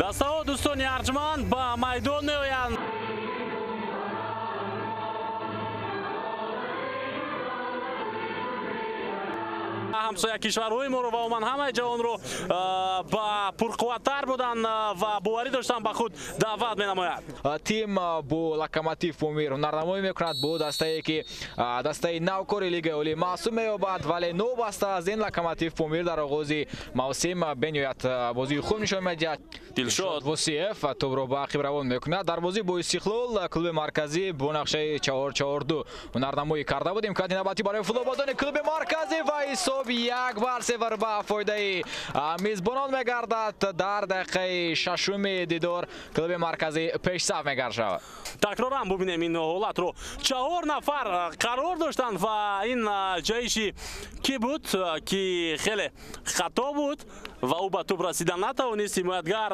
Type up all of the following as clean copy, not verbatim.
Дастаҳо, дӯстони арҷманд, ба майдон меоянд. Ҳамсоя кишварҳои моро ва умуман ҳамаи ҷаҳонро ба пурқувваттар будан ва боварӣ доштан ба худ даъват менамояд. Тим бо Локомотив Помир ҳунарнамоӣ мекунад бо дастае ки дастаи навкори Лигаи Олӣ маҳсуб меёбад, вале новобаста аз ин Локомотив Помир дар оғози мавсим бениҳоят бозии хуб нишон медиҳад. Дилшод Восиев тӯбро ба ақиб равон мекунад. Дар бозӣ бо Истиқлол клуби марказӣ бо нақшаи 4-4-2 ҳунарнамоӣ карда буд. Имкони навбатӣ барои футболбозони клуби марказӣ ва ҳисоб 1-0 ба фоидаи мизбонон мегардад. Дар дақиқаи шашуми дидор клуби марказӣ пешсаф мегардад. Такроран бубинем ин ҳолатро. 4 нафар қарор доштанд ва ин ҷаҳиши кӣ буд, ки хеле хато буд ва ӯ ба тӯб расида натавонист. Ҳимоятгар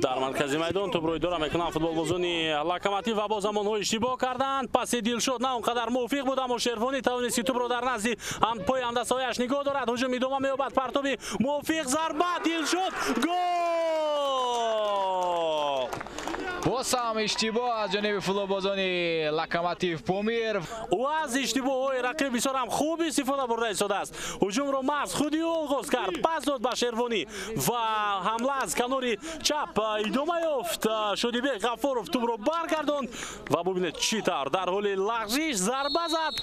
дар маркази майдон тӯбро идора мекунанд футболбозони Локомотив ва боз ҳам онҳо иштибоҳ карданд. Паси Дилшод на он қадар мувофиқ буд, аммо Шервонӣ тавонист ки тӯбро дар назди пои ҳамдастаҳояш нигоҳ дорад. Ҳуҷум идома меёбад. Партоби мувофиқ, зарба, Дилшод, гол! Боз ҳам иштибоҳ аз ҷониби футболбозони Локомотив Помир. Ӯ аз иштибоҳҳои рақиб бисёр ҳам хуб истифода бурда истодааст. Ҳуҷумро маҳз худи ӯ оғоз кард, пас дод ба Шервонӣ ва ҳамла аз канори чап идома ёфт. Шодибек Ғаффоров тӯбро баргардонд ва бубинед чӣ тавр дар ҳоли лағжиш зарба зад.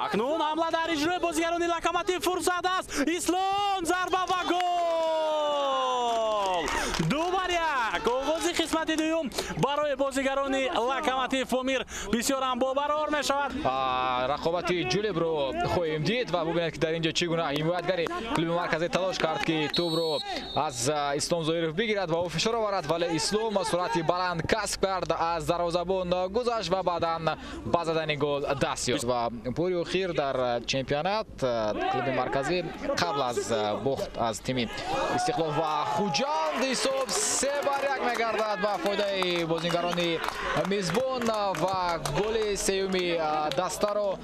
Акнун ҳамла дар иҷрои бозигарони Локомотив, фурсат аст. Ислом, зарба ва гол! 2-1. Оғози қисмати дуюм барои бозигарони Локомотив Помир бисёр ҳам бобарор мешавад. Рақобати ҷолибро хоҳем дид ва бубинед ки дар инҷо чӣ гуна ҳимоятгари клуби марказӣ талош кард ки тӯбро аз Ислом Зоиров бигирад ва ӯ фишор оварад, вале Ислом суръати баланд касб кард, аз дарвозабон гузашт ва баъдан ба задани гол даст ёфт. Ва бори охир дар чемпионат клуби марказӣ қабл аз бохт аз тими Истиқлол ва Хуҷанд ҳисоб 3-1 мегардад ба фоидаи бозигарони мизбон ва голи сеюми дастаро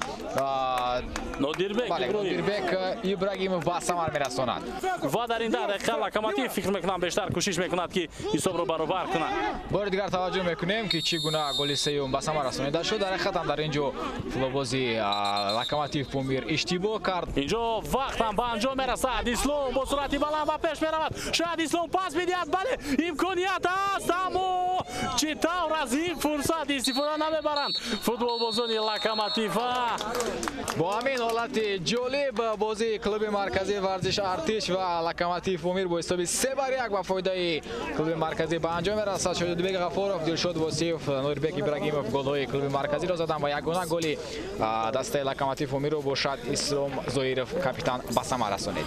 Нодирбек Ибрагимов ба самар мерасонад. Ва дар ин 10 дақиқа Локомотив фикр мекунам бештар кӯшиш мекунад ки ҳисобро баробар кунад. Бори дигар таваҷҷӯҳ мекунем ки чӣ гуна голи сеюм ба самар расонида шуд. Дар ҳақиқат ҳам дар ин ҷо футболбози Локомотив Помир иштибоҳ кард. Инҷо вақт ҳам ба анҷом мерасад. Ислом бо суръати баланд ба пеш меравад. Шояд Ислом пас медиҳад. Бале, имконият аст, аммо чӣ тавр аз ин фурсат истифода намебаранд футболбозони Локомотив. Бо ҳамин ҳолати ҷолиб бозии клуби марказии варзиш Артиш ва Локомотив Помир бо ҳисоби 3-1 ба фоидаи клуби марказӣ ба анҷом мерасад. Шодибек Ғаффоров, Дилшод Восиев, Нурбек Ибрагимов голҳои клуби марказиро заданд ва ягона голи дастаи Локомотив Помирро бошад Ислом Зоиров капитан ба самар расонид.